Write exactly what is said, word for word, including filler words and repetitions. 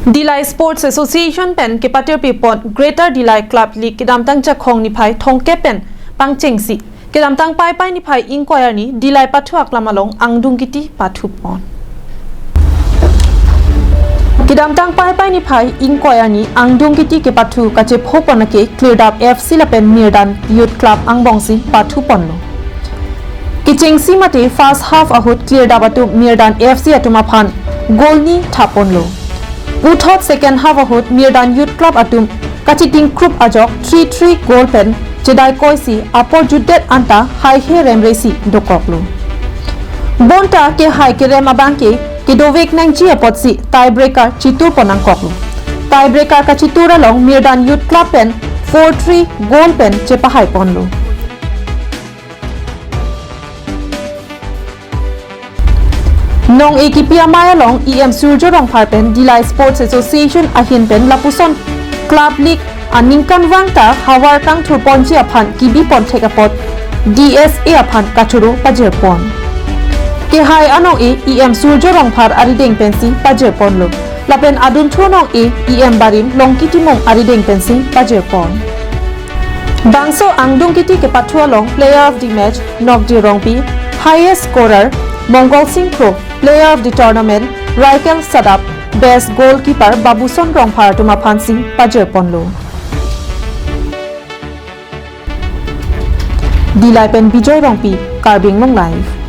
Dillai Sports Association pen kepatirpi pon Greater Dillai Club League kedamtang Jakhong niphai thomkep pen pangchengsi kedamtang Paipai niphai ingkoi arni Dillai pathu aklam along angdung kiti pathu pon. Kedamtang Paipai niphai ingkoi arni angdung kiti kepathu kachepho pon ake Klirdap F C lapen Mirdan Youth Club angbongsi pathu ponlo. Kechengsi mate first half ahut Klirdap atum Mirdan F C atum aphan goal ni thap ponlo. Puthot second half ahut Mirdan Youth Club atum kachiting krup ajok three three goal pen chedai koisi apor jutdet anta haihe remresi dokoklo. Bonta kehai kerem abangke kedovek nangji apotsi tiebreaker chitur pon nangkoklo. Tiebreaker kachitur along Mirdan Youth Club pen four three goal pen chepahai ponlo. Nong-e kipi amei along E M Surjo Rongphar pen Dillai Sports Association ahin pen lapuson Club League aningkanvang ta havar kangthur ponji aphan kibi pon thek apot D S A aphan kachoro pajir pon. Kehai anong-e E M Surjo Rongphar arideng pensi pajir ponlo. Lapen adunthu anong-e E M Barim Longki Timung arideng pensi pajir pon. Bangso angdung kiti kepathu along Player of the Match Nokdi Rongpi, Highest Scorer Mongol Sing Kro, Player of the Tournament Raikel Sadap, Best Goalkeeper Babuson Rongphar atum aphansi pajir ponlo. Dillai pen Bijoy Rongpi, Karbi Anglong Live.